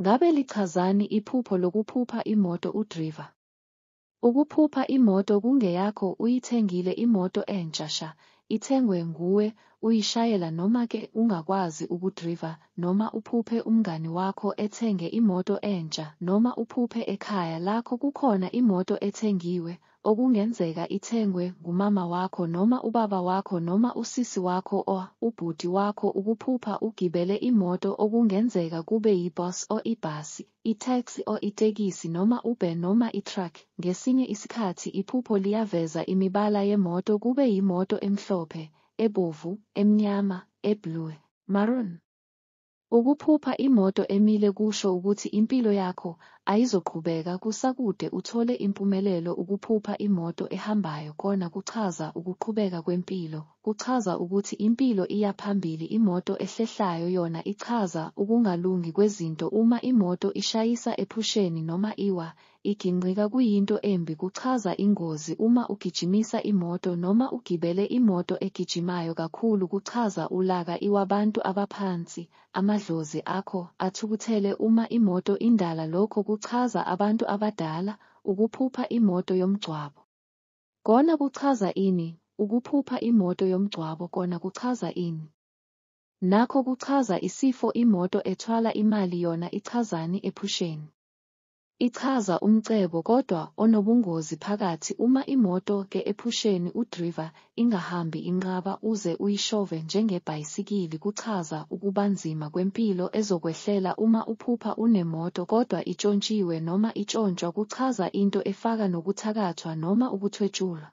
Ngabe lichazani iphupho lokuphupha imoto udriva? Ukuphupha imoto kungeyakho uyithengile imoto entsha sha, ithengwe nguwe, uyishayela noma ke ungakwazi ukudriva, noma uphuphe umngani wakho ethenge imoto entsha, noma uphuphe ekhaya lakho kukhona imoto ethengiwe, okungenzeka ithengwe ngumama wakho noma ubaba wakho noma usisi wakho or ubhuti wakho. Ukuphupha ugibele imoto okungenzeka kube yi-bus or ibhasi, i-taxi or itekisi noma Uber noma i-truck. Ngesinye isikhathi iphupho liyaveza imibala yemoto, kube yimoto emhlophe, ebovu, emnyama, e-blue, maroon. Ukuphupha imoto emile kusho ukuthi impilo yakho ayizoqhubeka kusakude uthole impumelelo. Ukuphupha imoto ehambayo kona kuchaza ukuqhubeka kwempilo, kuchaza ukuthi impilo iya phambili. Imoto ehlehlayo yona ichaza ukungalungi kwezinto. Uma imoto ishayisa ephusheni noma iwa, igingqika kuyinto embi, kuchaza ingozi. Uma ugijimisa imoto noma ugibele imoto egijimayo kakhulu kuchaza ulaka Iwabantu abaphansi, amadlozi akho athukuthele. Uma imoto indala lokho kuchaza abantu abadala. Ukuphupha imoto yomgcwabo kona kuchaza ini? Ukuphupha imoto yomgcwabo kona kuchaza ini? Nakho kuchaza isifo. Imoto ethwala imali yona ichazani ephusheni? Ichaza umcebo kodwa onobungozi phakathi. Uma imoto ke ephusheni udriver ingahambi inqaba uze uyishove njengebhayisikili kuchaza ukubanzima kwempilo ezokwehlela. Uma uphupha unemoto kodwa itshontshiwe noma itshontshwa kuchaza into efaka nokuthakathwa noma ukuthwetshulwa.